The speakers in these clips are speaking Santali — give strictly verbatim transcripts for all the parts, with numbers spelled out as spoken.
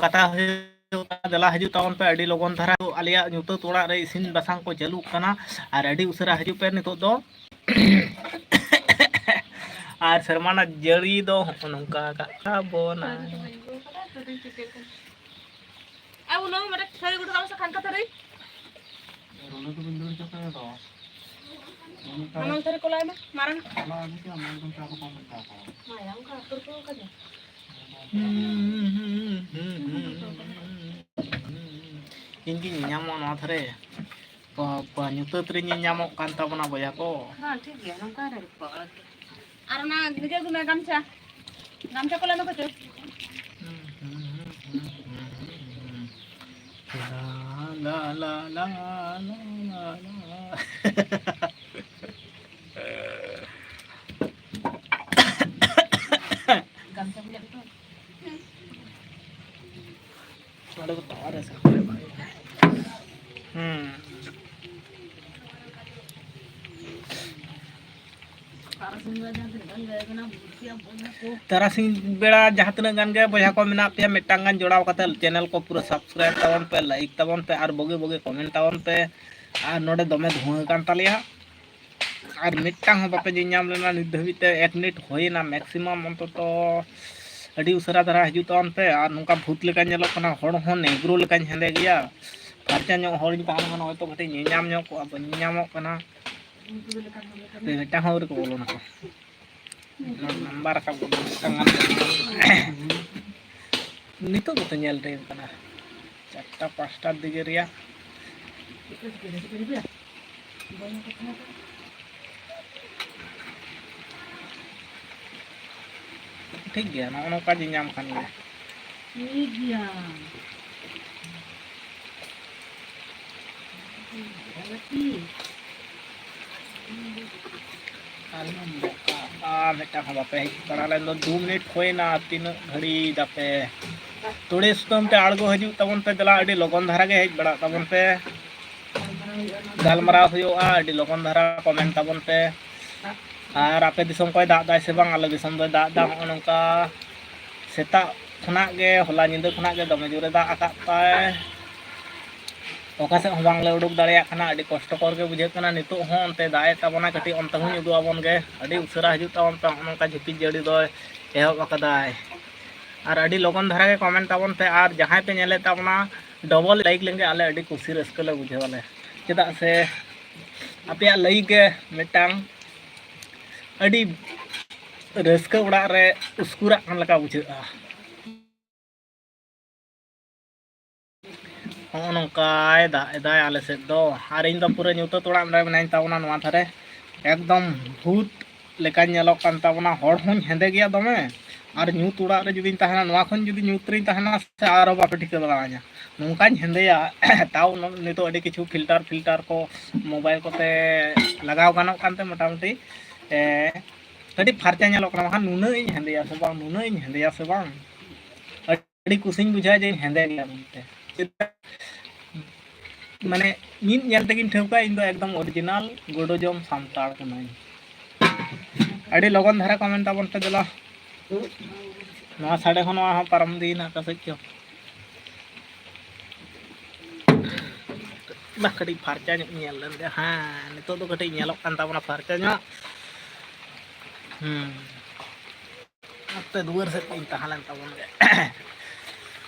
ᱠᱟᱛᱷᱟ ᱦᱩᱭᱩᱜ ᱠᱟᱱᱟ, ᱫᱮᱞᱟ ᱦᱤᱡᱩᱜ ᱛᱟᱵᱚᱱ ᱯᱮ, ᱟᱹᱰᱤ ᱞᱚᱜᱚᱱ ᱫᱷᱟᱨᱟ ᱟᱞᱮᱭᱟᱜ ᱧᱩᱛᱟᱹᱛ ᱚᱲᱟᱜ ᱨᱮ ᱤᱥᱤᱱ ᱵᱟᱥᱟᱝ ᱠᱚ ᱪᱟᱹᱞᱩᱜ ᱠᱟᱱᱟ, ᱟᱨ ᱟᱹᱰᱤ ᱩᱥᱟᱹᱨᱟ ᱦᱤᱡᱩᱜ ᱯᱮ ᱱᱤᱛᱚᱜ ᱫᱚ᱾ ᱟᱨ ᱥᱮᱨᱢᱟ ᱨᱮᱱᱟᱜ ᱡᱟᱹᱲᱤ ᱫᱚ ᱦᱚᱸᱜᱼᱚ ᱱᱚᱝᱠᱟ ᱠᱟᱜ ᱛᱟᱵᱚᱱᱟ᱾ ᱟᱵᱚ ᱱᱚᱣᱟ ᱢᱤᱫᱴᱟᱝ ᱛᱷᱟᱹᱨᱤ ᱜᱩᱰᱩ ᱛᱟᱵᱚᱱ ᱥᱮ ᱠᱷᱟᱱ ᱠᱟ ᱛᱷᱟᱹᱨᱤ? ᱦᱟᱢᱟᱞ ᱛᱷᱟᱹᱨᱤ ᱠᱚ ᱞᱟᱭ ᱢᱮ, ᱢᱟᱨᱟᱝ᱾ ᱢᱟᱭᱟ, ᱚᱱᱠᱟ ᱟᱹᱛᱩ ᱨᱮᱠᱚ ᱚᱱᱠᱟ ᱫᱚ᱾ ᱤᱧ ᱜᱤᱧ ᱧᱟᱢᱚᱜ ᱱᱚᱣᱟ ᱫᱷᱟᱨᱮ᱾ ᱵᱟ-, ᱵᱟ-, ᱧᱩᱛᱟᱹᱛ ᱨᱮ ᱧᱮᱧᱟᱢᱚᱜ ᱠᱟᱱ ᱛᱟᱵᱚᱱᱟ ᱵᱚᱭᱦᱟ ᱠᱚ᱾ ᱵᱟᱝ, ᱴᱷᱤᱠ ᱜᱮᱭᱟ, ᱱᱚᱝᱠᱟ ᱨᱮ ᱨᱚᱯᱚᱲ᱾ ᱟᱨ ᱚᱱᱟ ᱤᱭᱟᱹ ᱟᱹᱜᱩ ᱢᱮ, ᱜᱟᱢᱪᱷᱟ᱾ ᱜᱟᱢᱪᱷᱟ ᱠᱚ ᱞᱟᱹᱭ ᱢᱮ ᱠᱚ ᱪᱚ᱾ ᱞᱟ, ᱞᱟ, ᱞᱟ, ᱞᱟ, ᱞᱟ, ᱞᱟ᱾ ᱜᱟᱢᱪᱷᱟ ᱠᱚ ᱞᱟᱹᱭ ᱢᱮ ᱠᱚ᱾ ᱦᱩᱸ᱾ ᱛᱟᱨᱟᱥᱤᱧ ᱵᱮᱲᱟ ᱡᱟᱦᱟᱸ ᱛᱤᱱᱟᱹᱜ ᱜᱟᱱ ᱜᱮ ᱵᱚᱭᱦᱟ ᱠᱚ ᱢᱮᱱᱟᱜ ᱯᱮᱭᱟ, ᱢᱤᱫᱴᱟᱝ ᱜᱟᱱ ᱡᱚᱲᱟᱣ ᱠᱟᱛᱮ channel ᱠᱚ ᱯᱩᱨᱟᱹ subscribe ᱛᱟᱵᱚᱱ ᱯᱮ, like ᱛᱟᱵᱚᱱ ᱯᱮ ᱟᱨ ᱵᱩᱜᱤ ᱵᱩᱜᱤ comment ᱛᱟᱵᱚᱱ ᱯᱮ᱾ ᱟᱨ ᱱᱚᱰᱮ ᱫᱚᱢᱮ ᱫᱷᱩᱣᱟᱹ ᱠᱟᱱ ᱛᱟᱞᱮᱭᱟ᱾ ᱟᱨ ᱢᱤᱫᱴᱟᱝ ᱦᱚᱸ ᱵᱟᱯᱮ ᱧᱮᱞᱧᱟᱢ ᱞᱮᱱᱟ ᱱᱤᱛ ᱫᱷᱟᱹᱵᱤᱡ ᱛᱮ᱾ ᱮᱠ ᱢᱤᱱᱤᱴ ᱦᱩᱭᱮᱱᱟ maximum, ᱚᱱᱛᱚᱛᱚ ᱟᱹᱰᱤ ᱩᱥᱟᱹᱨᱟ ᱫᱷᱟᱨᱟ ᱦᱤᱡᱩᱜ ᱛᱟᱵᱚᱱ ᱯᱮ᱾ ᱟᱨ ᱱᱚᱝᱠᱟ ᱵᱷᱩᱛ ᱞᱮᱠᱟ ᱧᱮᱞᱚᱜ ᱠᱟᱱᱟ, ᱦᱚᱲ ᱦᱚᱸ ᱱᱮᱜᱽᱨᱳ ᱞᱮᱠᱟᱧ ᱦᱮᱸᱫᱮ ᱜᱮᱭᱟ᱾ ᱯᱷᱟᱨᱪᱟ ᱧᱚᱜ ᱦᱚᱲᱤᱧ ᱛᱟᱦᱮᱱ ᱠᱷᱟᱱ ᱦᱚᱭᱛᱳ ᱠᱟᱹᱴᱤᱡ ᱧᱮᱧᱟᱢ ᱧᱚᱜ ᱠᱚᱜᱼᱟ, ᱵᱟᱹᱧ ᱧᱮᱧᱟᱢᱚᱜ ᱠᱟᱱᱟ᱾ ᱦᱟᱯᱮ, ᱢᱤᱫᱴᱟᱝ ᱦᱚᱸ ᱟᱹᱣᱨᱤ ᱠᱚ ᱵᱚᱞᱚᱱᱟ ᱠᱚ᱾ ᱱᱟᱢᱵᱟᱨ ᱨᱟᱠᱟᱵ ᱠᱟᱱᱟ, ᱢᱤᱫᱴᱟᱝ ᱜᱟᱱ᱾ ᱱᱤᱛᱚᱜ ᱜᱮᱛᱚ ᱧᱮᱞ ᱴᱟᱭᱤᱢ ᱠᱟᱱᱟ, ᱪᱟᱨᱴᱟ ᱯᱟᱸᱪᱴᱟ ᱫᱤᱜᱮ ᱨᱮᱭᱟᱜ᱾ ᱴᱷᱤᱠ ᱜᱮᱭᱟ, ᱱᱚᱜᱼᱚ ᱱᱚᱝᱠᱟ ᱧᱮᱧᱟᱢ ᱠᱟᱱ ᱜᱮᱭᱟ᱾ ᱴᱷᱤᱠ ᱜᱮᱭᱟ᱾ ᱟᱨ ᱢᱤᱫᱴᱟᱝ ᱦᱚᱸ ᱵᱟᱯᱮ ᱦᱮᱡ ᱵᱟᱲᱟ ᱞᱮᱱ ᱫᱚ, ᱫᱩ ᱢᱤᱱᱤᱴ ᱦᱩᱭᱱᱟ, ᱛᱤᱱᱟᱹᱜ ᱜᱷᱟᱹᱲᱤ ᱫᱟᱯᱮ? ᱛᱩᱲᱤ ᱥᱩᱛᱟᱹᱢ ᱛᱮ ᱟᱬᱜᱚ ᱦᱤᱡᱩᱜ ᱛᱟᱵᱚᱱ ᱯᱮ, ᱫᱮᱞᱟ, ᱟᱹᱰᱤ ᱞᱚᱜᱚᱱ ᱫᱷᱟᱨᱟ ᱜᱮ ᱦᱮᱡ ᱵᱟᱲᱟᱜ ᱛᱟᱵᱚᱱ ᱯᱮ᱾ ᱜᱟᱞᱢᱟᱨᱟᱣ ᱦᱩᱭᱩᱜᱼᱟ, ᱟᱹᱰᱤ ᱞᱚᱜᱚᱱ ᱫᱷᱟᱨᱟ comment ᱛᱟᱵᱚᱱ ᱯᱮ᱾ ᱟᱨ ᱟᱯᱮ ᱫᱤᱥᱚᱢ ᱠᱚᱭ ᱫᱟᱜ ᱫᱟᱭ ᱥᱮ ᱵᱟᱝ? ᱟᱞᱮ ᱫᱤᱥᱚᱢ ᱫᱚᱭ ᱫᱟᱜ ᱫᱟ, ᱦᱚᱸᱜᱼᱚ ᱱᱚᱝᱠᱟ ᱥᱮᱛᱟᱜ ᱠᱷᱚᱱᱟᱜ ᱜᱮ, ᱦᱚᱞᱟ ᱧᱤᱫᱟᱹ ᱠᱷᱚᱱᱟᱜ ᱜᱮ ᱫᱚᱢᱮ ᱡᱳᱨᱮ ᱫᱟᱜ ᱟᱠᱟᱫ ᱛᱟᱭ᱾ ᱚᱠᱟ ᱥᱮᱫ ᱦᱚᱸ ᱵᱟᱝᱞᱮ ᱩᱰᱩᱠ ᱫᱟᱲᱮᱭᱟᱜ ᱠᱟᱱᱟ, ᱟᱹᱰᱤ ᱠᱚᱥᱴᱚᱠᱚᱨ ᱜᱮ ᱵᱩᱡᱷᱟᱹᱜ ᱠᱟᱱᱟ᱾ ᱱᱤᱛᱚᱜ ᱦᱚᱸ ᱚᱱᱛᱮ ᱫᱟᱜ ᱮᱫ ᱛᱟᱵᱚᱱᱟ, ᱠᱟᱹᱴᱤᱡ ᱚᱱᱛᱮ ᱦᱚᱸᱧ ᱩᱫᱩᱜ ᱟᱵᱚᱱ ᱜᱮ᱾ ᱟᱹᱰᱤ ᱩᱥᱟᱹᱨᱟ ᱦᱤᱡᱩᱜ ᱛᱟᱵᱚᱱ ᱯᱮ, ᱱᱚᱜᱼᱚ ᱱᱚᱝᱠᱟ ᱡᱷᱤᱯᱤᱨ ᱡᱟᱹᱲᱤ ᱫᱚᱭ ᱮᱦᱚᱵ ᱟᱠᱟᱫᱟᱭ᱾ ᱟᱨ ᱟᱹᱰᱤ ᱞᱚᱜᱚᱱ ᱫᱷᱟᱨᱟ ᱜᱮ comment ᱛᱟᱵᱚᱱ ᱯᱮ, ᱟᱨ ᱡᱟᱦᱟᱸᱭ ᱯᱮ ᱧᱮᱞᱮᱫ ᱛᱟᱵᱚᱱᱟ, double like ᱞᱮᱱᱠᱷᱟᱱ ᱟᱞᱮ ᱟᱹᱰᱤ ᱠᱩᱥᱤ ᱨᱟᱹᱥᱠᱟᱹ ᱞᱮ ᱵᱩᱡᱷᱟᱹᱣᱟᱞᱮ, ᱪᱮᱫᱟᱜ ᱥᱮ ᱟᱯᱮᱭᱟᱜ like ᱜᱮ ᱢᱤᱫᱴᱟᱝ ᱟᱹᱰᱤ ᱨᱟᱹᱥᱠᱟᱹ ᱚᱲᱟᱜ ᱨᱮ ᱩᱥᱠᱩᱨᱟᱜ ᱠᱟᱱ ᱞᱮᱠᱟ ᱵᱩᱡᱷᱟᱹᱜᱼᱟ᱾ ᱦᱚᱸᱜᱼᱚ ᱱᱚᱝᱠᱟᱭ ᱫᱟᱜ ᱮᱫᱟᱭ ᱟᱞᱮ ᱥᱮᱫ ᱫᱚ᱾ ᱟᱨ ᱤᱧ ᱫᱚ ᱯᱩᱨᱟᱹ ᱧᱩᱛᱟᱹᱛ ᱚᱲᱟᱜ ᱨᱮ ᱢᱮᱱᱟᱹᱧ ᱛᱟᱵᱚᱱᱟ, ᱱᱚᱣᱟ ᱫᱷᱟᱨᱮ ᱮᱠᱫᱚᱢ ᱵᱷᱩᱛ ᱞᱮᱠᱟᱧ ᱧᱮᱞᱚᱜ ᱠᱟᱱ ᱛᱟᱵᱚᱱᱟ᱾ ᱦᱚᱲ ᱦᱚᱸᱧ ᱦᱮᱸᱫᱮ ᱜᱮᱭᱟ ᱫᱚᱢᱮ, ᱟᱨ ᱧᱩᱛ ᱚᱲᱟᱜ ᱨᱮ ᱡᱩᱫᱤᱧ ᱛᱟᱦᱮᱱᱟ, ᱱᱚᱣᱟ ᱠᱷᱚᱱ ᱡᱩᱫᱤ ᱧᱩᱛ ᱨᱤᱧ ᱛᱟᱦᱮᱱᱟ ᱥᱮ, ᱟᱨᱚ ᱵᱟᱯᱮ ᱴᱷᱤᱠᱟᱹ ᱫᱟᱲᱮᱭᱟᱹᱧᱟ, ᱱᱚᱝᱠᱟᱧ ᱦᱮᱸᱫᱮᱭᱟ᱾ ᱛᱟᱣ ᱱᱤᱛᱚᱜ ᱟᱹᱰᱤ ᱠᱤᱪᱷᱩ filter filter ᱠᱚ mobile ᱠᱚᱛᱮ ᱞᱟᱜᱟᱣ ᱜᱟᱱᱚᱜ ᱠᱟᱱᱛᱮ ᱢᱚᱴᱟᱢᱩᱴᱤ, ᱮ, ᱠᱟᱹᱴᱤᱡ ᱯᱷᱟᱨᱪᱟ ᱧᱮᱞᱚᱜ ᱠᱟᱱᱟ᱾ ᱵᱟᱠᱷᱟᱱ ᱱᱩᱱᱟᱹᱜ ᱤᱧ ᱦᱮᱸᱫᱮᱭᱟ ᱥᱮ ᱵᱟᱝ, ᱱᱩᱱᱟᱹᱜ ᱤᱧ ᱦᱮᱸᱫᱮᱭᱟ ᱥᱮ ᱵᱟᱝ, ᱟᱹᱰᱤ ᱠᱩᱥᱤᱧ ᱵᱩᱡᱷᱟᱹᱣᱟ ᱡᱮ ᱤᱧ ᱦᱮᱸᱫᱮ ᱜᱮᱭᱟ ᱢᱮᱱᱛᱮ᱾ ᱪᱮᱫᱟᱜ? ᱢᱟᱱᱮ, ᱢᱤᱫ ᱧᱮᱞ ᱛᱮᱜᱮᱧ ᱴᱷᱟᱹᱣᱠᱟᱹᱭᱟ ᱤᱧ ᱫᱚ ᱮᱠᱫᱚᱢ original ᱜᱩᱰᱩ ᱡᱚᱢ ᱥᱟᱱᱛᱟᱲ ᱠᱟᱹᱱᱟᱹᱧ᱾ ᱟᱹᱰᱤ ᱞᱚᱜᱚᱱ ᱫᱷᱟᱨᱟ comment ᱛᱟᱵᱚᱱ ᱯᱮ ᱫᱮᱞᱟ᱾ ᱱᱚᱣᱟ ᱥᱟᱰᱮ ᱦᱚᱸ, ᱱᱚᱣᱟ ᱦᱚᱸ ᱯᱟᱨᱚᱢ ᱤᱫᱤᱭᱮᱱᱟ ᱚᱠᱟ ᱥᱮᱫ ᱪᱚ᱾ ᱵᱟ, ᱠᱟᱹᱴᱤᱡ ᱯᱷᱟᱨᱪᱟ ᱧᱚᱜ ᱤᱧ ᱧᱮᱞ ᱞᱮᱱ ᱜᱮ᱾ ᱦᱮᱸ, ᱱᱤᱛᱚᱜ ᱫᱚ ᱠᱟᱹᱴᱤᱡ ᱧᱮᱞᱚᱜ ᱠᱟᱱ ᱛᱟᱵᱚᱱᱟ ᱯᱷᱟᱨᱪᱟ ᱧᱚᱜ᱾ ᱦᱩᱸ᱾ ᱱᱚᱛᱮ ᱫᱩᱣᱟᱹᱨ ᱥᱮᱫ ᱤᱧ ᱛᱟᱦᱮᱸ ᱞᱮᱱ ᱛᱟᱵᱚᱱ ᱜᱮ᱾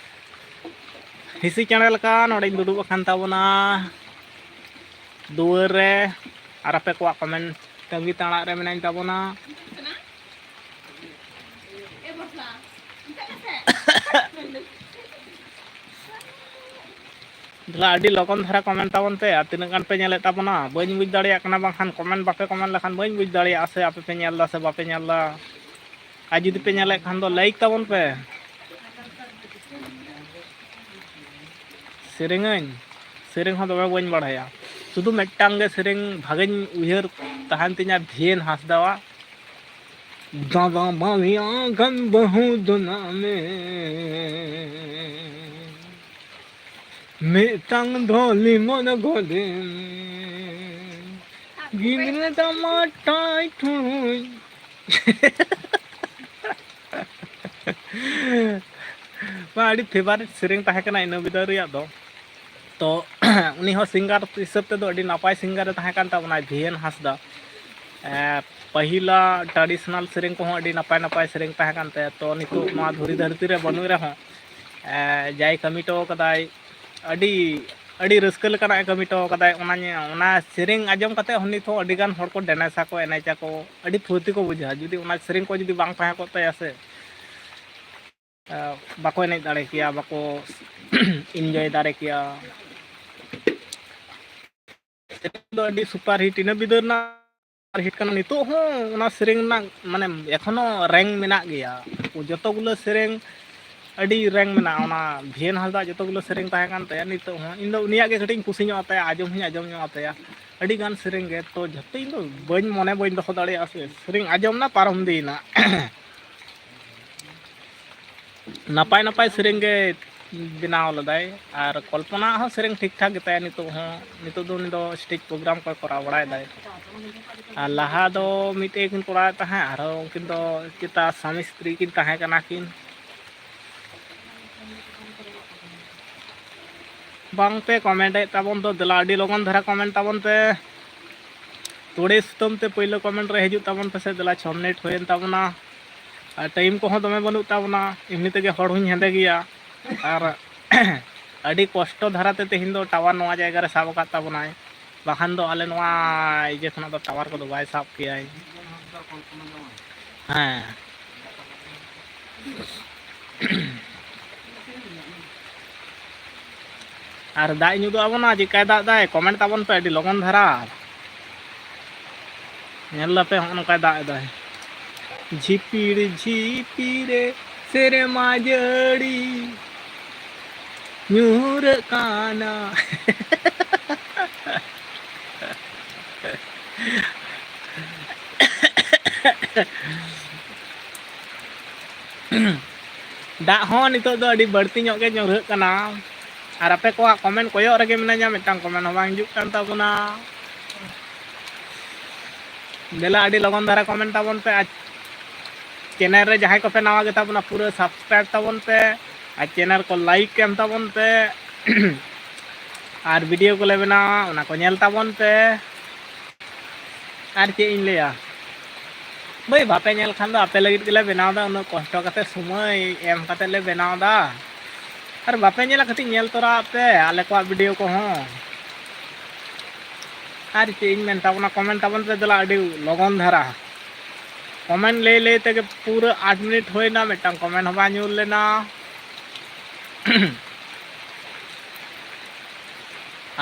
ᱦᱤᱸᱥᱤ ᱪᱮᱬᱮ ᱞᱮᱠᱟ ᱱᱚᱰᱮᱧ ᱫᱩᱲᱩᱵ ᱟᱠᱟᱱ ᱛᱟᱵᱚᱱᱟ ᱫᱩᱣᱟᱹᱨ ᱨᱮ, ᱟᱨ ᱟᱯᱮ ᱠᱚᱣᱟᱜ comment ᱛᱟᱺᱜᱤ ᱛᱟᱲᱟᱜ ᱨᱮ ᱢᱮᱱᱟᱧ ᱛᱟᱵᱚᱱᱟ᱾ ᱫᱮᱞᱟ, ᱟᱹᱰᱤ ᱞᱚᱜᱚᱱ ᱫᱷᱟᱨᱟ comment ᱛᱟᱵᱚᱱ ᱯᱮ᱾ ᱟᱨ ᱛᱤᱱᱟᱹᱜ ᱜᱟᱱ ᱯᱮ ᱧᱮᱞᱮᱫ ᱛᱟᱵᱚᱱᱟ ᱵᱟᱹᱧ ᱵᱩᱡᱽ ᱫᱟᱲᱮᱭᱟᱜ ᱠᱟᱱᱟ, ᱵᱟᱝᱠᱷᱟᱱ comment ᱵᱟᱯᱮ comment ᱞᱮᱠᱷᱟᱱ ᱵᱟᱹᱧ ᱵᱩᱡᱽ ᱫᱟᱲᱮᱭᱟᱜᱼᱟ ᱥᱮ ᱟᱯᱮ ᱯᱮ ᱧᱮᱞ ᱮᱫᱟ ᱥᱮ ᱵᱟᱯᱮ ᱧᱮᱞ ᱮᱫᱟ᱾ ᱟᱨ ᱡᱩᱫᱤ ᱯᱮ ᱧᱮᱞᱮᱫ ᱠᱷᱟᱱ ᱫᱚ like ᱛᱟᱵᱚᱱ ᱯᱮ᱾ ᱥᱮᱨᱮᱧᱟᱹᱧ, ᱥᱮᱨᱮᱧ ᱦᱚᱸ ᱫᱚᱢᱮ ᱵᱟᱹᱧ ᱵᱟᱲᱟᱭᱟ, ᱥᱩᱫᱷᱩ ᱢᱤᱫᱴᱟᱝ ᱜᱮ ᱥᱮᱨᱮᱧ ᱵᱷᱟᱜᱮᱧ ᱩᱭᱦᱟᱹᱨ ᱛᱟᱦᱮᱱ ᱛᱤᱧᱟ, ᱫᱷᱤᱨᱮᱱ ᱦᱟᱸᱥᱫᱟᱣᱟᱜ, ᱫᱟᱫᱟ ᱵᱟᱨᱭᱟ ᱜᱟᱱ ᱵᱟᱹᱦᱩ ᱫᱚᱱᱟᱜ ᱢᱮ, ᱢᱤᱫᱴᱟᱝ ᱫᱚ ᱞᱤᱢᱚᱱ ᱜᱚᱫᱮᱢ, ᱜᱤᱫᱽᱨᱟᱹ ᱫᱟᱢᱟ ᱴᱟᱭ ᱴᱷᱩᱭ᱾ ᱢᱟ ᱟᱹᱰᱤ favourite ᱥᱮᱨᱮᱧ ᱛᱟᱦᱮᱸ ᱠᱟᱱᱟ ᱤᱱᱟᱹ ᱵᱤᱫᱟᱹᱞ ᱨᱮᱭᱟᱜ ᱫᱚ᱾ ᱛᱚ ᱩᱱᱤ ᱦᱚᱸ singer ᱦᱤᱥᱟᱹᱵ ᱛᱮᱫᱚ ᱟᱹᱰᱤ ᱱᱟᱯᱟᱭ singer ᱮ ᱛᱟᱦᱮᱸ ᱠᱟᱱ ᱛᱟᱵᱚᱱᱟ, ᱵᱷᱤ ᱮᱱ ᱦᱟᱸᱥᱫᱟ᱾ ᱮᱸ, ᱯᱟᱹᱦᱤᱞᱟᱜ traditional ᱥᱮᱨᱮᱧ ᱠᱚᱦᱚᱸ ᱟᱹᱰᱤ ᱱᱟᱯᱟᱭ ᱱᱟᱯᱟᱭ ᱥᱮᱨᱮᱧ ᱛᱟᱦᱮᱸ ᱠᱟᱱ ᱛᱟᱭᱟ᱾ ᱛᱚ ᱱᱤᱛᱚᱜ ᱱᱚᱣᱟ ᱫᱷᱩᱲᱤ ᱫᱷᱟᱹᱨᱛᱤ ᱨᱮ ᱵᱟᱹᱱᱩᱜ ᱨᱮᱦᱚᱸ, ᱮᱸ, ᱡᱟᱭ ᱠᱟᱹᱢᱤ ᱦᱚᱴᱚ ᱠᱟᱫᱟᱭ, ᱟᱹᱰᱤ ᱟᱹᱰᱤ ᱨᱟᱹᱥᱠᱟᱹ ᱞᱮᱠᱟᱱᱟᱜ ᱮ ᱠᱟᱹᱢᱤ ᱦᱚᱴᱚ ᱠᱟᱫᱟᱭ᱾ ᱚᱱᱟ ᱧᱮ-, ᱚᱱᱟ ᱥᱮᱨᱮᱧ ᱟᱸᱡᱚᱢ ᱠᱟᱛᱮ ᱦᱚᱸ ᱱᱤᱛ ᱦᱚᱸ ᱟᱹᱰᱤ ᱜᱟᱱ ᱦᱚᱲ ᱠᱚ ᱰᱮᱱᱮᱥ ᱟᱠᱚ, ᱮᱱᱮᱡ ᱟᱠᱚ, ᱟᱹᱰᱤ ᱯᱷᱩᱨᱛᱤ ᱠᱚ ᱵᱩᱡᱷᱟᱹᱣᱟ᱾ ᱡᱩᱫᱤ ᱚᱱᱟ ᱥᱮᱨᱮᱧ ᱠᱚ ᱡᱩᱫᱤ ᱵᱟᱝ ᱛᱟᱦᱮᱸ ᱠᱚᱜ ᱛᱟᱭᱟ ᱥᱮ, ᱮ, ᱵᱟᱠᱚ ᱮᱱᱮᱡ ᱫᱟᱲᱮ ᱠᱮᱭᱟ, ᱵᱟᱠᱚ enjoy ᱫᱟᱲᱮ ᱠᱮᱭᱟ᱾ ᱥᱮᱨᱮᱧ ᱫᱚ ᱟᱹᱰᱤ super hit, ᱤᱱᱟᱹ ᱵᱤᱫᱟᱹᱞ ᱨᱮᱱᱟᱜ super hit ᱠᱟᱱᱟ᱾ ᱱᱤᱛᱚᱜ ᱦᱚᱸ ᱚᱱᱟ ᱥᱮᱨᱮᱧ ᱨᱮᱱᱟᱜ ᱢᱟᱱᱮ ᱮᱠᱷᱚᱱᱳ rank ᱢᱮᱱᱟᱜ ᱜᱮᱭᱟ᱾ ᱡᱚᱛᱚ ᱜᱩᱞᱟᱹ ᱥᱮᱨᱮᱧ ᱟᱹᱰᱤ rank ᱢᱮᱱᱟᱜᱼᱟ᱾ ᱚᱱᱟ ᱵᱷᱤ ᱮᱱ ᱦᱟᱸᱥᱫᱟ ᱡᱚᱛᱚ ᱜᱩᱞᱟᱹ ᱥᱮᱨᱮᱧ ᱛᱟᱦᱮᱸ ᱠᱟᱱ ᱛᱟᱭᱟ᱾ ᱱᱤᱛᱚᱜ ᱦᱚᱸ ᱤᱧ ᱫᱚ ᱩᱱᱤᱭᱟᱜ ᱜᱮ ᱠᱟᱹᱴᱤᱡ ᱤᱧ ᱠᱩᱥᱤ ᱧᱚᱜ ᱛᱟᱭᱟ, ᱟᱸᱡᱚᱢ ᱦᱚᱸᱧ ᱟᱸᱡᱚᱢ ᱧᱚᱜ ᱛᱟᱭᱟ ᱟᱹᱰᱤ ᱜᱟᱱ ᱥᱮᱨᱮᱧ ᱜᱮ᱾ ᱛᱚ ᱡᱷᱚᱛᱚ ᱤᱧ ᱫᱚ ᱵᱟᱹᱧ, ᱢᱚᱱᱮ ᱵᱟᱹᱧ ᱫᱚᱦᱚ ᱫᱟᱲᱮᱭᱟᱜᱼᱟ ᱥᱮ, ᱥᱮᱨᱮᱧ ᱟᱸᱡᱚᱢ ᱮᱱᱟ, ᱯᱟᱨᱚᱢ ᱤᱫᱤᱭᱮᱱᱟ᱾ ᱱᱟᱯᱟᱭ ᱱᱟᱯᱟᱭ ᱥᱮᱨᱮᱧ ᱜᱮ ᱵᱮᱱᱟᱣ ᱞᱮᱫᱟᱭ᱾ ᱟᱨ ᱠᱚᱞᱯᱚᱱᱟ ᱦᱚᱸ ᱥᱮᱨᱮᱧ ᱴᱷᱤᱠ ᱴᱷᱟᱠ ᱜᱮᱛᱟᱭᱟ ᱱᱤᱛᱚᱜ ᱦᱚᱸ᱾ ᱱᱤᱛᱚᱜ ᱫᱚ ᱩᱱᱤ ᱫᱚ stage program ᱠᱚᱭ ᱠᱚᱨᱟᱣ ᱵᱟᱲᱟᱭᱮᱫᱟᱭ᱾ ᱟᱨ ᱞᱟᱦᱟ ᱫᱚ ᱢᱤᱫᱴᱮᱡ ᱠᱤᱱ ᱠᱚᱨᱟᱣᱮᱫ ᱛᱟᱦᱮᱸᱫ, ᱟᱨᱦᱚᱸ ᱩᱱᱠᱤᱱ ᱫᱚ ᱪᱮᱛᱟ ᱥᱟᱢᱤ ᱥᱛᱨᱤ ᱠᱤᱱ ᱛᱟᱦᱮᱸ ᱠᱟᱱᱟ ᱠᱤᱱ᱾ ᱵᱟᱝ ᱯᱮ comment ᱮᱫ ᱛᱟᱵᱚᱱ ᱫᱚ, ᱫᱮᱞᱟ ᱟᱹᱰᱤ ᱞᱚᱜᱚᱱ ᱫᱷᱟᱨᱟ comment ᱛᱟᱵᱚᱱ ᱯᱮ᱾ ᱛᱳᱲᱮ ᱥᱩᱛᱟᱹᱢ ᱛᱮ ᱯᱳᱭᱞᱳ comment ᱨᱮ ᱦᱤᱡᱩᱜ ᱛᱟᱵᱚᱱ ᱯᱮᱥᱮ, ᱫᱮᱞᱟ, ᱪᱷᱚ minute ᱦᱩᱭᱮᱱ ᱛᱟᱵᱚᱱᱟ᱾ ᱟᱨ time ᱠᱚᱦᱚᱸ ᱫᱚᱢᱮ ᱵᱟᱹᱱᱩᱜ ᱛᱟᱵᱚᱱᱟ, ᱮᱢᱱᱤ ᱛᱮᱜᱮ ᱦᱚᱲ ᱦᱚᱸᱧ ᱦᱮᱸᱫᱮ ᱜᱮᱭᱟ᱾ ᱟᱨ ᱟᱹᱰᱤ ᱠᱚᱥᱴᱚ ᱫᱷᱟᱨᱟᱛᱮ ᱛᱮᱦᱮᱧ ᱫᱚ tower ᱱᱚᱣᱟ ᱡᱟᱭᱜᱟ ᱨᱮ ᱥᱟᱵ ᱟᱠᱟᱫ ᱛᱟᱵᱚᱱᱟᱭ, ᱵᱟᱠᱷᱟᱱ ᱫᱚ ᱟᱞᱮ ᱱᱚᱣᱟ ᱤᱭᱟᱹ ᱠᱷᱚᱱᱟᱜ ᱫᱚ tower ᱠᱚᱫᱚ ᱵᱟᱭ ᱥᱟᱵ ᱠᱮᱭᱟᱭ᱾ ᱦᱮᱸ᱾ ᱟᱨ ᱫᱟᱜ ᱧᱩ ᱫᱚ ᱟᱵᱚᱱᱟ, ᱪᱮᱫᱠᱟᱭ ᱫᱟᱜ ᱫᱟᱭ, comment ᱛᱟᱵᱚᱱ ᱯᱮ ᱟᱹᱰᱤ ᱞᱚᱜᱚᱱ ᱫᱷᱟᱨᱟ᱾ ᱧᱮᱞ ᱫᱟᱯᱮ, ᱦᱚᱸᱜᱼᱚ ᱱᱚᱝᱠᱟᱭ ᱫᱟᱜ ᱮᱫᱟᱭ, ᱡᱷᱤᱯᱤᱨ ᱡᱷᱤᱯᱤᱨᱮ ᱥᱮᱨᱢᱟ ᱡᱟᱹᱲᱤ ᱧᱩᱨᱟᱹᱜ ᱠᱟᱱᱟ᱾ ᱫᱟᱜ ᱦᱚᱸ ᱱᱤᱛᱚᱜ ᱫᱚ ᱟᱹᱰᱤ ᱵᱟᱹᱲᱛᱤ ᱧᱚᱜ ᱜᱮ ᱧᱩᱨᱦᱟᱹᱜ ᱠᱟᱱᱟ᱾ ᱟᱨ ᱟᱯᱮ ᱠᱚᱣᱟᱜ comment ᱠᱚᱭᱚᱜ ᱨᱮᱜᱮ ᱢᱤᱱᱟᱹᱧᱟ, ᱢᱤᱫᱴᱟᱝ comment ᱦᱚᱸ ᱵᱟᱝ ᱦᱤᱡᱩᱜ ᱠᱟᱱ ᱛᱟᱵᱚᱱᱟ᱾ ᱫᱮᱞᱟ ᱟᱹᱰᱤ ᱞᱚᱜᱚᱱ ᱫᱷᱟᱨᱟ comment ᱛᱟᱵᱚᱱ ᱯᱮ᱾ ᱟᱨ channel ᱨᱮ ᱡᱟᱦᱟᱸᱭ ᱠᱚᱯᱮ ᱱᱟᱣᱟ ᱜᱮᱛᱟ ᱵᱚᱱᱟ, ᱯᱩᱨᱟᱹ subscribe ᱛᱟᱵᱚᱱ ᱯᱮ᱾ ᱟᱨ ᱪᱮᱱᱮᱞ ᱠᱚ ᱞᱟᱭᱤᱠ ᱮᱢ ᱛᱟᱵᱚᱱ ᱯᱮ᱾ ᱟᱨ ᱵᱷᱤᱰᱤᱭᱳ ᱠᱚᱞᱮ ᱵᱮᱱᱟᱣᱟ, ᱚᱱᱟ ᱠᱚ ᱧᱮᱞ ᱛᱟᱵᱚᱱ ᱯᱮ᱾ ᱟᱨ ᱪᱮᱫ ᱤᱧ ᱞᱟᱹᱭᱟ, ᱵᱷᱟᱹᱭ, ᱵᱟᱯᱮ ᱧᱮᱞ ᱠᱷᱟᱱ ᱫᱚ ᱟᱯᱮ ᱞᱟᱹᱜᱤᱫ ᱜᱮᱞᱮ ᱵᱮᱱᱟᱣ ᱮᱫᱟ, ᱩᱱᱟᱹᱜ ᱠᱚᱥᱴᱚ ᱠᱟᱛᱮ ᱥᱚᱢᱚᱭ ᱮᱢ ᱠᱟᱛᱮ ᱞᱮ ᱵᱮᱱᱟᱣ ᱮᱫᱟ᱾ ᱟᱨ ᱵᱟᱯᱮ ᱧᱮᱞᱟ, ᱠᱟᱹᱴᱤᱡ ᱧᱮᱞ ᱛᱚᱨᱟᱣᱟᱜ ᱯᱮ ᱟᱞᱮ ᱠᱚᱣᱟᱜ ᱵᱷᱤᱰᱤᱭᱳ ᱠᱚᱦᱚᱸ᱾ ᱟᱨ ᱪᱮᱫ ᱤᱧ ᱢᱮᱱ ᱛᱟᱵᱚᱱᱟ, ᱠᱚᱢᱮᱱᱴ ᱛᱟᱵᱚᱱ ᱯᱮ ᱫᱮᱞᱟ ᱟᱹᱰᱤ ᱞᱚᱜᱚᱱ ᱫᱷᱟᱨᱟ᱾ ᱠᱚᱢᱮᱱᱴ ᱞᱟᱹᱭ ᱞᱟᱹᱭ ᱛᱮᱜᱮ ᱯᱩᱨᱟᱹ ᱟᱴ ᱢᱤᱱᱤᱴ ᱦᱩᱭᱱᱟ, ᱢᱤᱫᱴᱟᱝ ᱠᱚᱢᱮᱱᱴ ᱦᱚᱸ ᱵᱟᱝ ᱧᱩᱨ ᱞᱮᱱᱟ᱾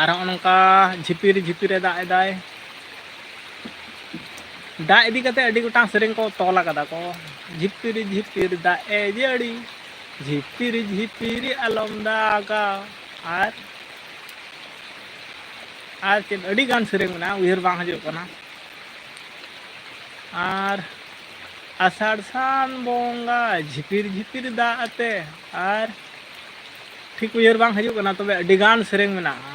ᱟᱨ ᱦᱚᱸᱜᱼᱚ ᱱᱚᱝᱠᱟ ᱡᱷᱤᱯᱤᱨ ᱡᱷᱤᱯᱤᱨ ᱮ ᱫᱟᱜ ᱮᱫᱟᱭ᱾ ᱫᱟᱜ ᱤᱫᱤ ᱠᱟᱛᱮ ᱟᱹᱰᱤ ᱜᱚᱴᱟᱝ ᱥᱮᱨᱮᱧ ᱠᱚ ᱛᱚᱞ ᱟᱠᱟᱫᱟ ᱠᱚ, ᱡᱷᱤᱯᱤᱨ ᱡᱷᱤᱯᱤᱨ ᱫᱟᱜ ᱮ ᱡᱟᱹᱲᱤ, ᱡᱷᱤᱯᱤᱨ ᱡᱷᱤᱯᱤᱨ ᱟᱞᱚᱢ ᱫᱟᱜᱟ, ᱟᱨ ᱟᱨ ᱪᱮᱫ ᱟᱹᱰᱤ ᱜᱟᱱ ᱥᱮᱨᱮᱧ ᱢᱮᱱᱟᱜᱼᱟ, ᱩᱭᱦᱟᱹᱨ ᱵᱟᱝ ᱦᱤᱡᱩᱜ ᱠᱟᱱᱟ᱾ ᱟᱨ ᱟᱥᱟᱲ ᱥᱟᱱ ᱵᱚᱸᱜᱟ ᱡᱷᱤᱯᱤᱨ ᱡᱷᱤᱯᱤᱨ ᱫᱟᱜ ᱟᱛᱮ, ᱟᱨ ᱴᱷᱤᱠ ᱩᱭᱦᱟᱹᱨ ᱵᱟᱝ ᱦᱤᱡᱩᱜ ᱠᱟᱱᱟ, ᱛᱚᱵᱮ ᱟᱹᱰᱤ ᱜᱟᱱ ᱥᱮᱨᱮᱧ ᱢᱮᱱᱟᱜᱼᱟ᱾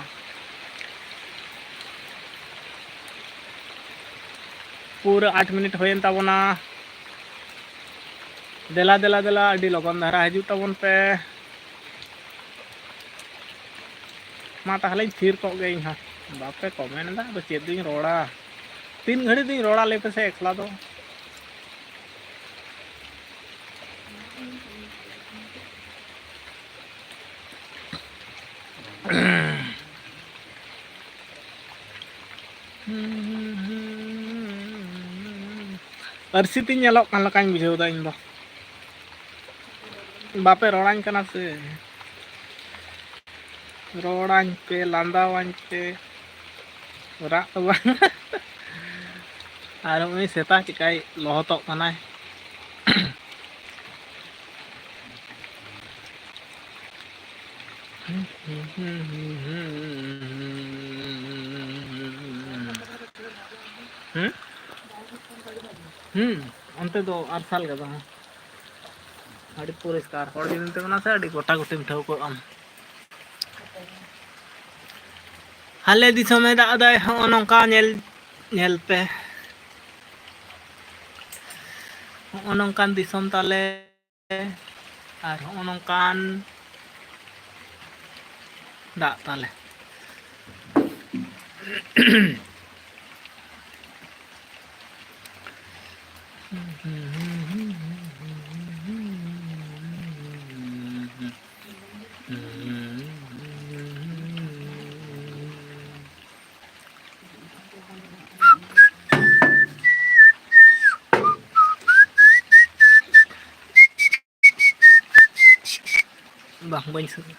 ᱯᱩᱨᱟᱹ ᱟᱴ ᱢᱤᱱᱤᱴ ᱦᱩᱭᱮᱱ ᱛᱟᱵᱚᱱᱟ᱾ ᱫᱮᱞᱟ ᱫᱮᱞᱟ ᱫᱮᱞᱟ, ᱟᱹᱰᱤ ᱞᱚᱜᱚᱱ ᱫᱷᱟᱨᱟ ᱦᱤᱡᱩᱜ ᱛᱟᱵᱚᱱ ᱯᱮ᱾ ᱢᱟ ᱛᱟᱦᱞᱮᱧ ᱛᱷᱤᱨ ᱠᱚᱜ ᱜᱮ ᱤᱧ ᱦᱚᱸ᱾ ᱵᱟᱯᱮ ᱠᱚᱢᱮᱱᱴ ᱮᱫᱟ, ᱟᱫᱚ ᱪᱮᱫ ᱫᱩᱧ ᱨᱚᱲᱟ? ᱛᱤᱱ ᱜᱷᱟᱹᱲᱤᱡ ᱫᱩᱧ ᱨᱚᱲᱟ, ᱞᱟᱹᱭ ᱯᱮᱥᱮ ᱮᱠᱞᱟ ᱫᱚ? ᱟᱹᱨᱥᱤ ᱛᱤᱧ ᱧᱮᱞᱚᱜ ᱠᱟᱱ ᱞᱮᱠᱟᱧ ᱵᱩᱡᱷᱟᱹᱣ ᱮᱫᱟ ᱤᱧ ᱫᱚ᱾ ᱵᱟᱯᱮ ᱨᱚᱲᱟᱹᱧ ᱠᱟᱱᱟ ᱥᱮ? ᱨᱚᱲᱟᱹᱧ ᱯᱮ, ᱞᱟᱸᱫᱟᱣᱟᱹᱧ ᱯᱮ, ᱨᱟᱜ ᱫᱚ ᱵᱟᱝ᱾ ᱟᱨ ᱩᱱᱤ ᱥᱮᱛᱟ ᱪᱮᱠᱟᱭ ᱞᱚᱦᱚᱫᱚᱜ ᱠᱟᱱᱟᱭ᱾ ᱦᱩᱸ? ᱦᱩᱸ, ᱚᱱᱛᱮ ᱫᱚ ᱟᱨᱥᱟᱞ ᱜᱮ ᱵᱟᱝ᱾ ᱟᱹᱰᱤ ᱯᱚᱨᱤᱥᱠᱟᱨ, ᱦᱚᱲ ᱡᱩᱫᱤᱢ ᱛᱤᱸᱜᱩᱱᱟ ᱥᱮ, ᱟᱹᱰᱤ ᱜᱚᱴᱟ ᱜᱩᱴᱤᱢ ᱴᱷᱟᱹᱣᱠᱟᱹᱜ ᱟᱢ᱾ ᱟᱞᱮ ᱫᱤᱥᱚᱢᱮ ᱫᱟᱜ ᱮᱫᱟᱭ, ᱦᱚᱸᱜᱼᱚ ᱱᱚᱝᱠᱟ ᱧᱮᱞ, ᱧᱮᱞ ᱯᱮ᱾ ᱦᱚᱸᱜᱼᱚ ᱱᱚᱝᱠᱟᱱ ᱫᱤᱥᱚᱢ ᱛᱟᱞᱮ᱾ ᱟᱨ ᱦᱚᱸᱜᱼᱚ ᱱᱚᱝᱠᱟᱱ ᱫᱟᱜ ᱛᱟᱞᱮ᱾ ᱵᱟᱝ, ᱵᱟᱹᱧ ᱥᱩᱨᱩᱜᱼᱟ᱾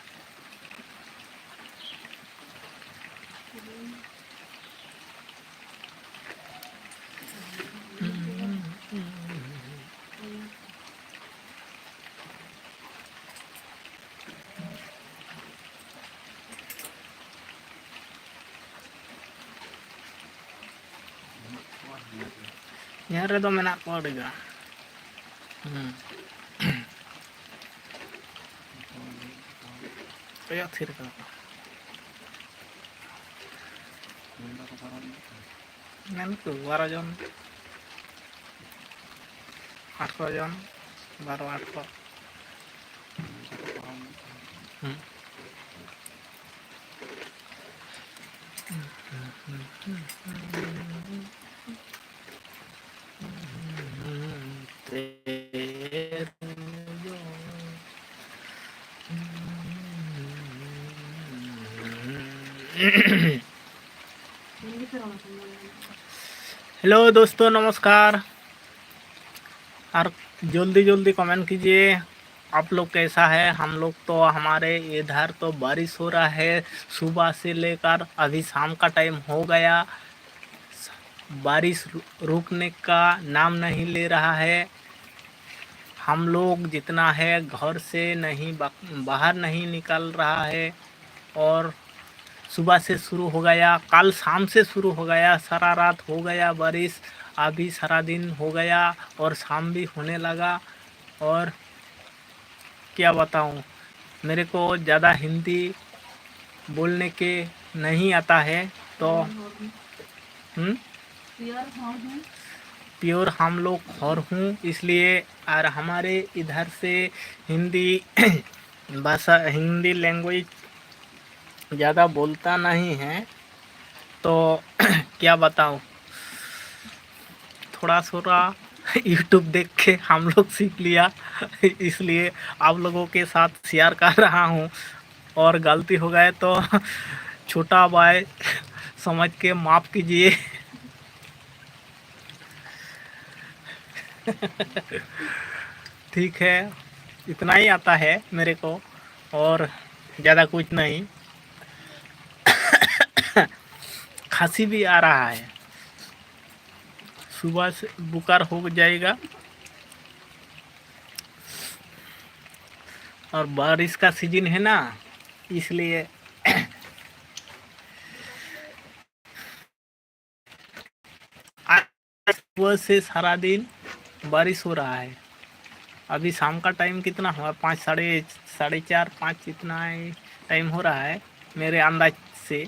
ᱧᱮᱞ ᱨᱮᱫᱚ ᱢᱮᱱᱟᱜ ᱠᱚᱣᱟ ᱟᱹᱰᱤ ᱜᱟᱱ᱾ ᱦᱩᱸ᱾ ᱠᱚᱭᱚᱜ ᱛᱷᱤᱨ ᱠᱟᱱᱟ ᱠᱚ᱾ ᱢᱮᱱ ᱠᱚ ᱵᱟᱨᱚ ᱡᱚᱱ, ᱟᱴᱷᱨᱚ ᱡᱚᱱ, ᱵᱟᱨᱚ ᱟᱴᱷᱨᱚ᱾ ᱦᱩᱸ᱾ हेलो दोस्तों, नमस्कार। और जल्दी जल्दी कमेंट कीजिए, आप लोग कैसा है? हम लोग तो, हमारे इधर तो बारिश हो रहा है, सुबह से लेकर अभी शाम का टाइम हो गया, बारिश रु-, रुकने का नाम नहीं ले रहा है। हम लोग जितना है घर से नहीं बा-, बाहर नहीं निकल रहा है, और सुबह से शुरू हो गया, कल शाम से शुरू हो गया, सारा रात हो गया बारिश, अभी सारा दिन हो गया और शाम भी होने लगा। और क्या बताऊं, मेरे को ज़्यादा हिंदी बोलने के नहीं आता है, तो हम्म, प्योर हम लोग हर हूँ, इसलिए। और हमारे इधर से हिंदी भाषा, हिंदी लैंग्वेज ज़्यादा बोलता नहीं है, तो क्या बताऊँ, थोड़ा थोड़ा यूट्यूब देख के हम लोग सीख लिया, इसलिए आप लोगों के साथ शेयर कर रहा हूँ। और गलती हो गए तो छोटा भाई समझ के माफ़ कीजिए। ठीक है, इतना ही आता है मेरे को, और ज़्यादा कुछ नहीं। खांसी भी आ रहा है, सुबह से बुखार हो जाएगा। और बारिश का सीजन है ना, इसलिए। आज सुबह से सारा दिन बारिश हो रहा है। अभी शाम का टाइम कितना हुआ, पाँच, साढ़े, साढ़े चार, पाँच, इतना ही टाइम हो रहा है मेरे अंदाज से।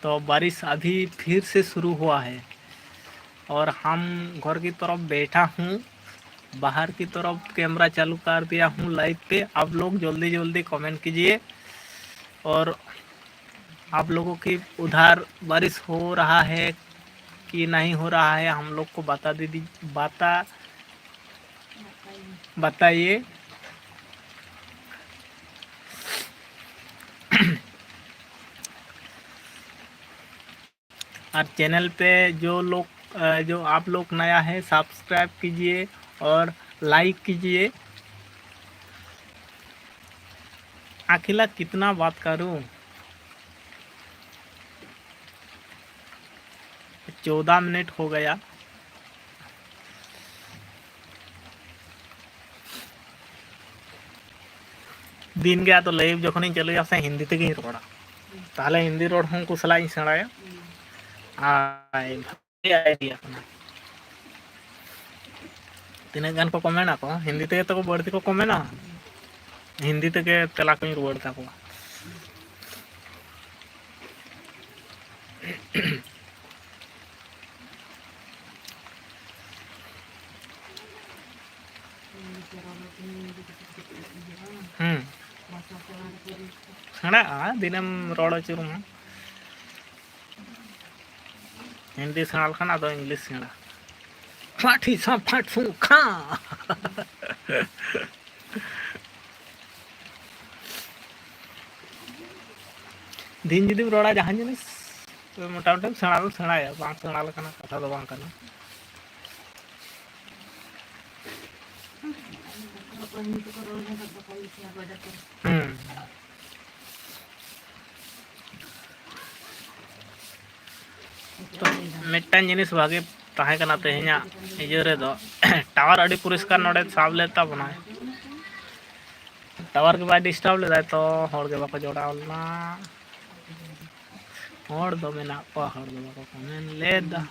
तो बारिश अभी फिर से शुरू हुआ है और हम घर की तरफ बैठा हूँ, बाहर की तरफ कैमरा चालू कर दिया हूँ लाइव पे। आप लोग जल्दी जल्दी कमेंट कीजिए और आप लोगों की उधर बारिश हो रहा है कि नहीं हो रहा है, हम लोग को बता दीजिए, बता बताइए। और चैनल पे जो लोग, अ, जो आप लोग नया है, सब्सक्राइब कीजिए और लाइक कीजिए। आखिला कितना बात करूं, चौदह मिनट हो गया। ᱫᱤᱱ ᱜᱮ ᱟᱫᱚ ᱞᱟᱭᱤᱵᱷ ᱡᱚᱠᱷᱚᱱᱤᱧ ᱪᱟᱹᱞᱩᱭᱟ ᱥᱮ, ᱦᱤᱱᱫᱤ ᱛᱮᱜᱮᱧ ᱨᱚᱲᱟ᱾ ᱛᱟᱦᱚᱞᱮ ᱦᱤᱱᱫᱤ ᱨᱚᱲ ᱦᱚᱸ ᱩᱱᱠᱩ ᱥᱟᱞᱟᱜ ᱤᱧ ᱥᱮᱬᱟᱭᱟ᱾ ᱟᱨ ᱵᱷᱟᱜᱮ ᱟᱭᱰᱤᱭᱟ ᱠᱟᱱᱟ᱾ ᱛᱤᱱᱟᱹᱜ ᱜᱟᱱ ᱠᱚ ᱠᱚᱢᱮᱱᱴ ᱟᱠᱚ, ᱦᱤᱱᱫᱤ ᱛᱮᱜᱮ ᱛᱚ ᱵᱟᱹᱲᱛᱤ ᱠᱚ ᱠᱚᱢᱮᱱᱴᱟ᱾ ᱦᱤᱱᱫᱤ ᱛᱮᱜᱮ ᱛᱮᱞᱟ ᱠᱚᱧ ᱨᱩᱣᱟᱹᱲ ᱛᱟᱠᱚᱣᱟ᱾ ᱦᱩᱸ᱾ ᱥᱮᱬᱟᱜᱼᱟ, ᱫᱤᱱᱮᱢ ᱨᱚᱲ ᱟᱹᱪᱩᱨ ᱢᱟ᱾ ᱦᱤᱱᱫᱤ ᱥᱮᱬᱟ ᱞᱮᱠᱷᱟᱱ ᱟᱫᱚ ᱤᱝᱞᱤᱥ ᱥᱮᱬᱟ᱾ ᱯᱷᱟᱴ ᱦᱤ ᱥᱟ ᱯᱷᱟᱴ ᱥᱩ ᱠᱷᱟ᱾ ᱫᱤᱱ ᱡᱩᱫᱤᱢ ᱨᱚᱲᱟ ᱡᱟᱦᱟᱸ ᱡᱤᱱᱤᱥ, ᱛᱚᱵᱮ ᱢᱚᱴᱟᱢᱩᱴᱤᱢ ᱥᱮᱬᱟ ᱫᱚᱢ ᱥᱮᱬᱟᱭᱟ, ᱵᱟᱝ ᱥᱮᱬᱟ ᱞᱮᱠᱟᱱᱟᱜ ᱠᱟᱛᱷᱟ ᱫᱚ ᱵᱟᱝ ᱠᱟᱱᱟ᱾ ᱦᱩᱸ᱾ ᱛᱚ, ᱢᱤᱫᱴᱟᱝ ᱡᱤᱱᱤᱥ ᱵᱷᱟᱜᱮ ᱛᱟᱦᱮᱸ ᱠᱟᱱᱟ ᱛᱮᱦᱮᱧᱟᱜ ᱤᱭᱟᱹ ᱨᱮᱫᱚ, ᱴᱟᱣᱟᱨ ᱟᱹᱰᱤ ᱯᱚᱨᱤᱥᱠᱟᱨ ᱱᱚᱰᱮ ᱥᱟᱵ ᱞᱮᱫ ᱛᱟᱵᱚᱱᱟᱭ᱾ ᱴᱟᱣᱟᱨ ᱜᱮ ᱵᱟᱭ ᱰᱤᱥᱴᱟᱵᱽ ᱞᱮᱫᱟᱭ, ᱛᱚ ᱦᱚᱲ ᱜᱮ ᱵᱟᱠᱚ ᱡᱚᱲᱟᱣ ᱞᱮᱱᱟ᱾ ᱦᱚᱲ ᱫᱚ ᱢᱮᱱᱟᱜ ᱠᱚᱣᱟ, ᱦᱚᱲ ᱫᱚ ᱵᱟᱠᱚ ᱠᱚᱢᱮᱱᱴ ᱞᱮᱫᱟ᱾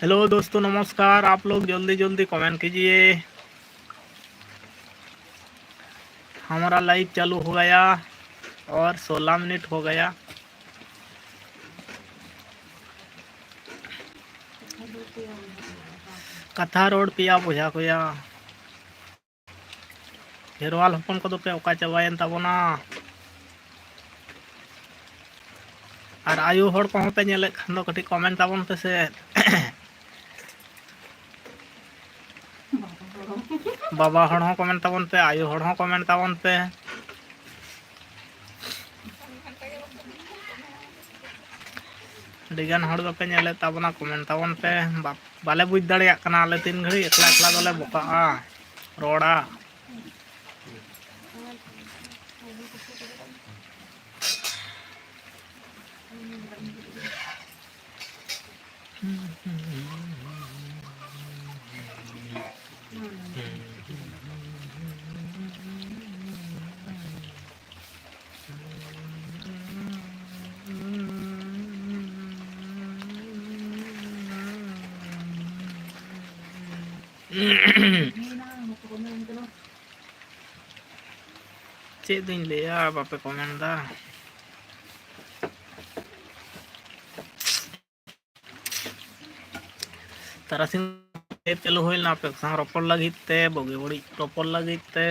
हेलो दोस्तों, नमस्कार। आप लोग जल्दी जल्दी कमेंट कीजिए। हमारा लाइव चालू हो गया और सोलह मिनट हो गया। ᱠᱟᱛᱷᱟ ᱨᱚᱲ ᱯᱮᱭᱟ ᱵᱚᱭᱦᱟ ᱠᱚᱭᱟ᱾ ᱠᱷᱮᱨᱣᱟᱞ ᱦᱚᱯᱚᱱ ᱠᱚᱫᱚ ᱯᱮ ᱚᱠᱟ ᱪᱟᱵᱟᱭᱮᱱ ᱛᱟᱵᱚᱱᱟ? ᱟᱨ ᱟᱭᱳ ᱦᱚᱲ ᱠᱚᱦᱚᱸ ᱯᱮ ᱧᱮᱞᱮᱫ ᱠᱷᱟᱱ ᱫᱚ ᱠᱟᱹᱴᱤᱡ ᱠᱚᱢᱮᱱᱴ ᱛᱟᱵᱚᱱ ᱯᱮᱥᱮ᱾ ᱵᱟᱵᱟ ᱦᱚᱲ ᱦᱚᱸ ᱠᱚᱢᱮᱱᱴ ᱛᱟᱵᱚᱱ ᱯᱮ, ᱟᱭᱳ ᱦᱚᱲ ᱦᱚᱸ ᱠᱚᱢᱮᱱᱴ ᱛᱟᱵᱚᱱ ᱯᱮ᱾ ᱟᱹᱰᱤᱜᱟᱱ ᱦᱚᱲ ᱫᱚᱯᱮ ᱧᱮᱞᱮᱫ ᱛᱟᱵᱚᱱᱟ, ᱠᱚᱢᱮᱱᱴ ᱛᱟᱵᱚᱱ ᱯᱮ᱾ ᱵᱟ-, ᱵᱟᱞᱮ ᱵᱩᱡᱽ ᱫᱟᱲᱮᱭᱟᱜ ᱠᱟᱱᱟ ᱟᱞᱮ ᱛᱤᱱ ᱜᱷᱟᱹᱲᱤᱡ ᱮᱠᱞᱟ ᱮᱠᱞᱟ ᱫᱚᱞᱮ ᱵᱚᱠᱟᱜᱼᱟ, ᱨᱚᱲᱟ᱾ ᱪᱮᱫ ᱫᱩᱧ ᱞᱟᱹᱭᱟ, ᱵᱟᱯᱮ ᱠᱚᱢᱮᱱᱴ ᱫᱟ᱾ ᱛᱟᱨᱟᱥᱤᱧ ᱪᱟᱹᱞᱩ ᱦᱩᱭ ᱞᱮᱱᱟ ᱟᱯᱮ ᱥᱟᱶ ᱨᱚᱯᱚᱲ ᱞᱟᱹᱜᱤᱫ ᱛᱮ, ᱵᱩᱜᱤ ᱵᱟᱹᱲᱤᱡ ᱨᱚᱯᱚᱲ ᱞᱟᱹᱜᱤᱫ ᱛᱮ᱾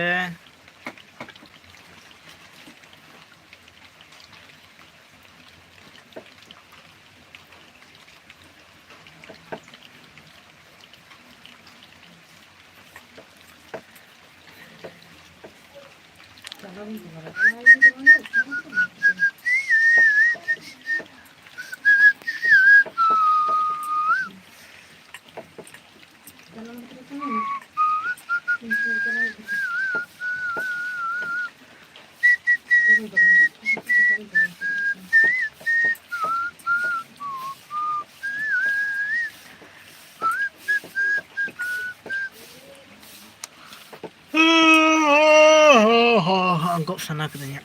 ᱟᱸᱜᱚᱵ ᱥᱟᱱᱟ ᱠᱤᱫᱤᱧᱟ᱾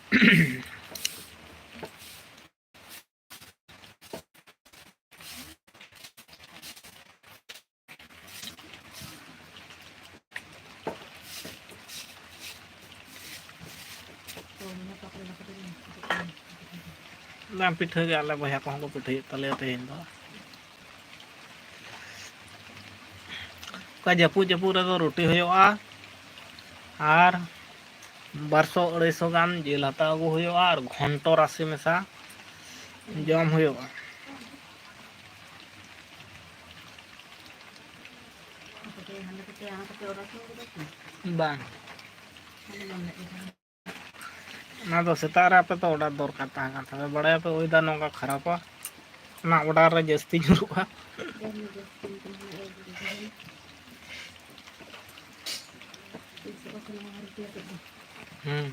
ᱵᱟᱝ ᱯᱤᱴᱷᱟᱹ ᱜᱮ, ᱟᱞᱮ ᱵᱚᱭᱦᱟ ᱠᱚᱦᱚᱸ ᱠᱚ ᱯᱤᱴᱷᱟᱹᱭᱮᱫ ᱛᱟᱞᱮᱭᱟ ᱛᱮᱦᱮᱧ ᱫᱚ᱾ ᱚᱠᱟ ᱡᱟᱹᱯᱩᱫ ᱡᱟᱹᱯᱩᱫ ᱨᱮᱫᱚ ᱨᱩᱴᱤ ᱦᱩᱭᱩᱜᱼᱟ ᱟᱨ ᱵᱟᱨᱥᱚ ᱟᱹᱲᱟᱹᱭᱥᱚ ᱜᱟᱱ ᱡᱤᱞ ᱦᱟᱛᱟᱣ ᱟᱹᱜᱩ ᱦᱩᱭᱩᱜᱼᱟ ᱟᱨ ᱜᱷᱚᱱᱴᱚ ᱨᱟᱥᱮ ᱢᱮᱥᱟ ᱡᱚᱢ ᱦᱩᱭᱩᱜᱼᱟ᱾ ᱵᱟᱝ᱾ ᱚᱱᱟ ᱫᱚ ᱥᱮᱛᱟᱜ ᱨᱮ ᱟᱯᱮ ᱫᱚ ᱚᱰᱟᱨ ᱫᱚᱨᱠᱟᱨ ᱛᱟᱦᱮᱸ ᱠᱟᱱ ᱛᱟᱯᱮ, ᱵᱟᱲᱟᱭᱟᱯᱮ ᱚᱭᱮᱫᱟᱨ ᱱᱚᱝᱠᱟ ᱠᱷᱟᱨᱟᱯᱟ, ᱚᱱᱟ ᱚᱰᱟᱨ ᱨᱮ ᱡᱟᱹᱥᱛᱤ ᱧᱩᱨᱩᱜᱼᱟ᱾ ᱦᱩᱸ᱾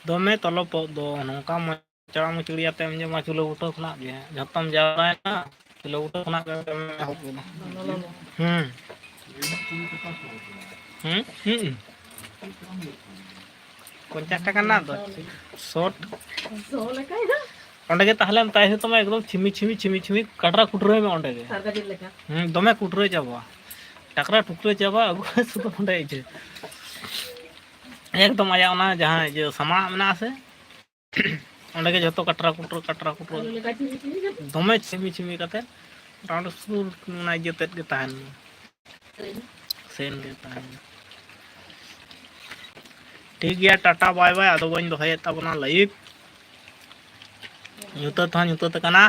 ᱫᱚᱢᱮ ᱛᱚᱞᱚᱯᱚᱜ ᱫᱚ ᱱᱚᱝᱠᱟ ᱢᱚᱡᱽ ᱪᱟᱲᱟ ᱢᱩᱪᱩᱲᱤᱭᱟᱹ ᱛᱮᱢ ᱡᱚᱢᱟ ᱪᱩᱞᱦᱟᱹ ᱵᱩᱴᱟᱹ ᱠᱷᱚᱱᱟᱜ ᱜᱮ, ᱡᱷᱚᱛᱚᱢ ᱡᱟᱣᱨᱟᱭᱮᱱᱟ, ᱪᱩᱞᱦᱟᱹ ᱵᱩᱴᱟᱹ ᱠᱷᱚᱱᱟᱜ ᱜᱮ ᱮᱦᱚᱵ ᱠᱮᱫᱟ᱾ ᱦᱩᱸ᱾ ᱦᱩᱸ, ᱦᱩᱸ᱾ ᱯᱚᱧᱪᱟᱥ ᱴᱟᱠᱟ ᱨᱮᱱᱟᱜ ᱫᱚ ᱥᱚᱴ᱾ ᱥᱚ ᱞᱮᱠᱟ ᱜᱮ᱾ ᱚᱸᱰᱮ ᱜᱮ ᱛᱟᱦᱞᱮ ᱢᱮᱛᱟᱭ ᱦᱩᱭᱩᱜ ᱛᱟᱢᱟ, ᱮᱠᱫᱚᱢ ᱪᱷᱤᱢᱤ ᱪᱷᱤᱢᱤ ᱪᱷᱤᱢᱤ ᱪᱷᱤᱢᱤ ᱠᱟᱴᱨᱟ ᱠᱩᱴᱨᱟᱹᱭ ᱢᱮ ᱚᱸᱰᱮ ᱜᱮ᱾ ᱦᱩᱸ, ᱫᱚᱢᱮ ᱠᱩᱴᱨᱟᱹ ᱪᱟᱵᱟ, ᱴᱟᱠᱨᱟ ᱴᱩᱠᱨᱟᱹ ᱪᱟᱵᱟ ᱟᱹᱜᱩ᱾ ᱥᱩᱫᱷᱩ ᱚᱸᱰᱮ ᱤᱭᱟᱹ ᱮᱠᱫᱚᱢ ᱟᱭᱟᱜ ᱚᱱᱟ ᱡᱟᱦᱟᱸ ᱤᱭᱟᱹ ᱥᱟᱢᱟᱜ ᱢᱮᱱᱟᱜᱼᱟ ᱥᱮ, ᱚᱸᱰᱮ ᱜᱮ ᱡᱷᱚᱛᱚ ᱠᱟᱴᱨᱟ ᱠᱩᱴᱨᱟᱹ ᱠᱟᱴᱨᱟ ᱠᱩᱴᱨᱟᱹ ᱫᱚᱢᱮ ᱪᱷᱤᱢᱤ ᱪᱷᱤᱢᱤ ᱠᱟᱛᱮ ᱢᱚᱴᱟᱢᱩᱴᱤ ᱥᱩᱨ ᱚᱱᱟ ᱤᱭᱟᱹ ᱛᱮᱫ ᱜᱮ ᱛᱟᱦᱮᱱ ᱢᱟ᱾ ᱥᱮᱱ ᱜᱮ ᱛᱟᱦᱮᱱ ᱢᱟ᱾ ᱴᱷᱤᱠ ᱜᱮᱭᱟ, ᱴᱟᱴᱟ ᱵᱟᱭ ᱵᱟᱭ, ᱟᱫᱚ ᱵᱟᱹᱧ ᱫᱚᱦᱚᱭᱮᱫ ᱛᱟᱵᱚᱱᱟ ᱞᱟᱭᱤᱵᱷ᱾ ᱧᱩᱛᱟᱹᱛ ᱦᱚᱸ ᱧᱩᱛᱟᱹᱛ ᱟᱠᱟᱱᱟ᱾